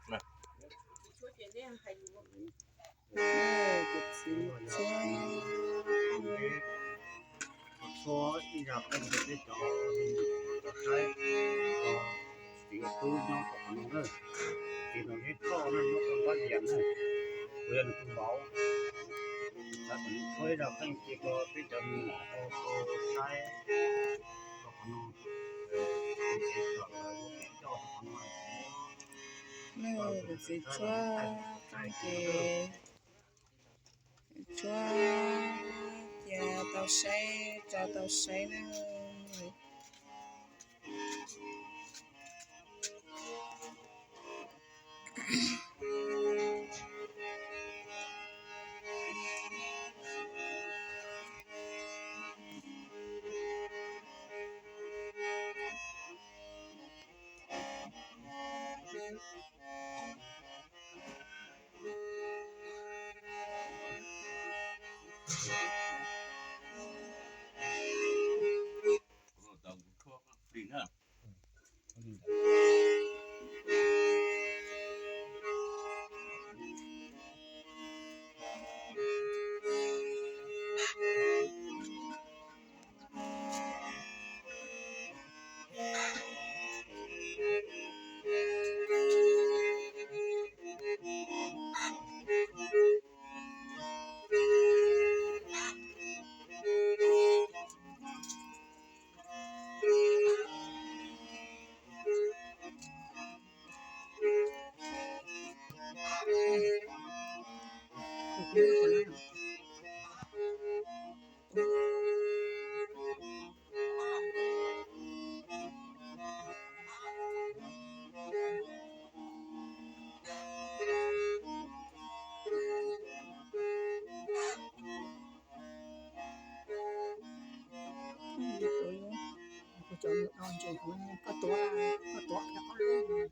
Tus txiv tshuab, ib zaj qeej rau peb cov me nyuam tau saib, txiv tub nyob rau qhov no na, txiv no neb koj na nyob rau Npab Yias na, kuv yog nws tus vauv. Xav kom nws tshuab ib zaj qeej cia rau peb cov me nyuam tau saib rau qhov no. Tus txiv tshuab qeej ces tshuab cia tau saib, tso tau saib na. Koj tuav, koj tuav ob lub.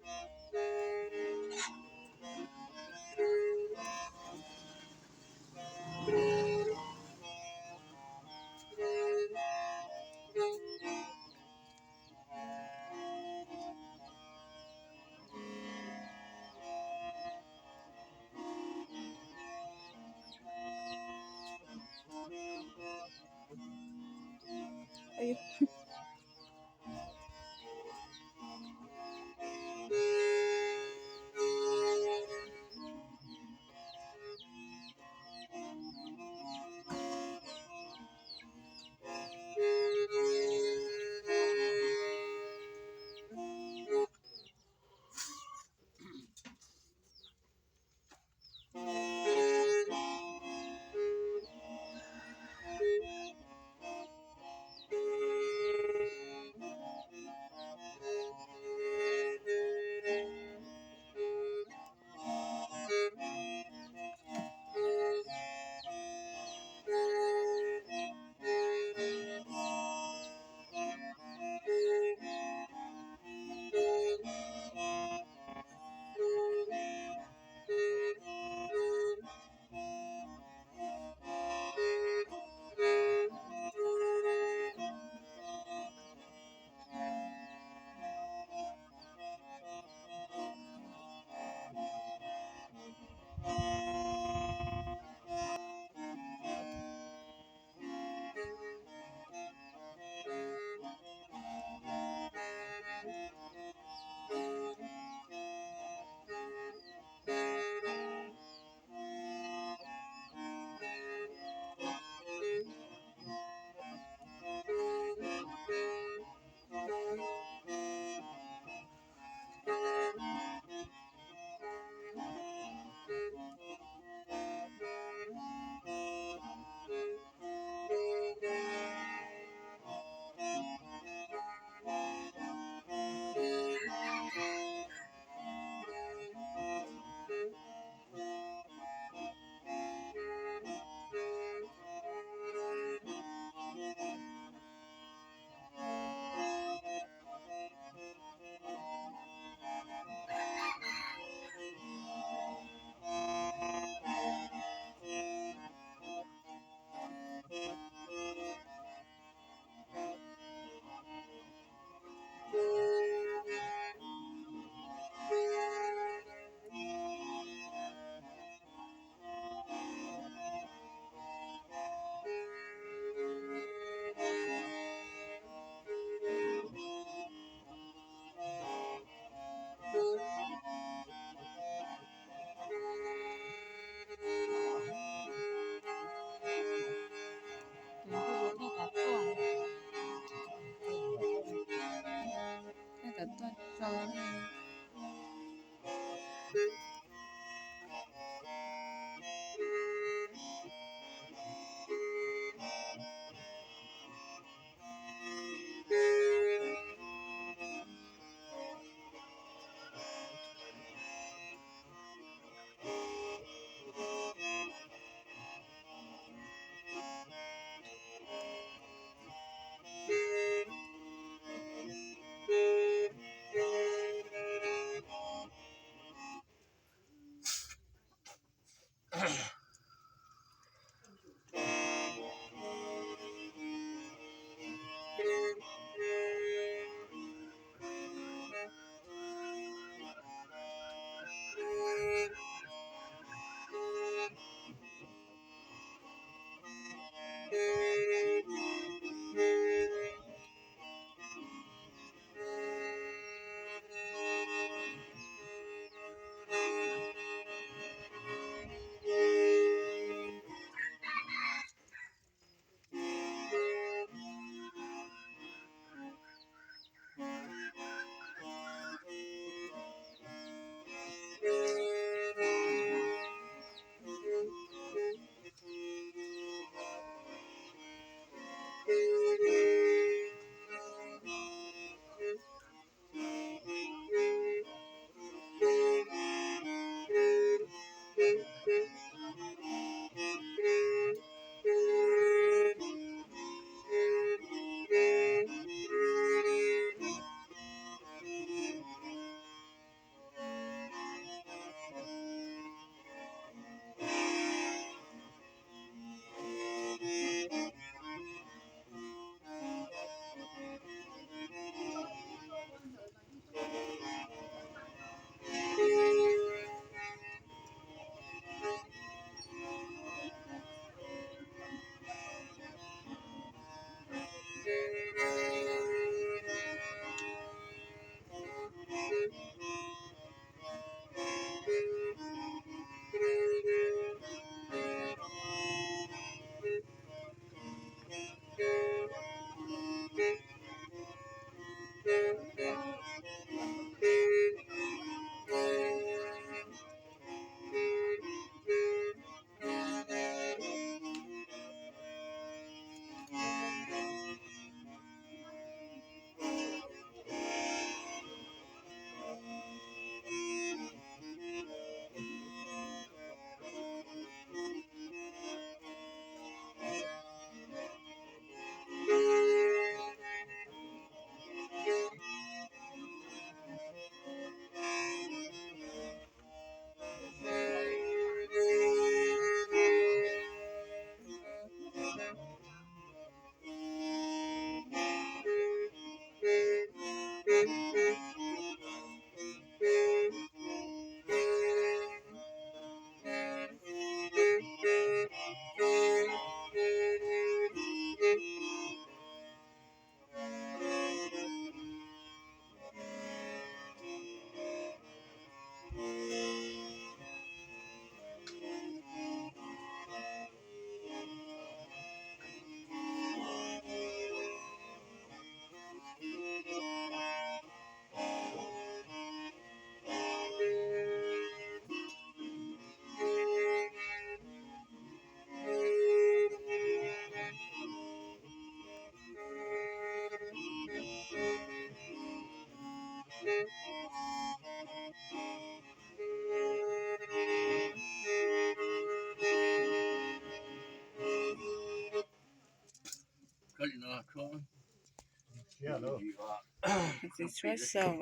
Txiv tshuab xaus,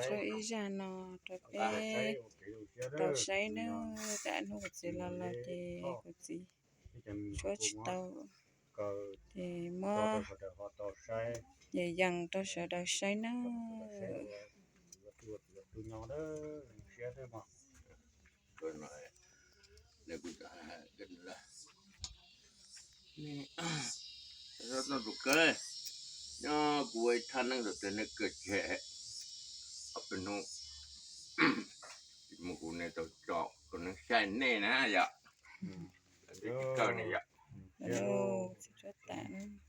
tshuab ib zaj no rau peb tau saib nawb. Tam hnub kuv txiv los los ces kuv txiv tshuab tsis tau, ces muab yees rau sawv daws saib nawb. Nyob kuv ua ib thaj neeb rau tej neeg kawm tseg, ob peb hnub mus kuv niam tau tso rau neeg saib nej na yom. Kawm ne yom. Txiv tshuab tas.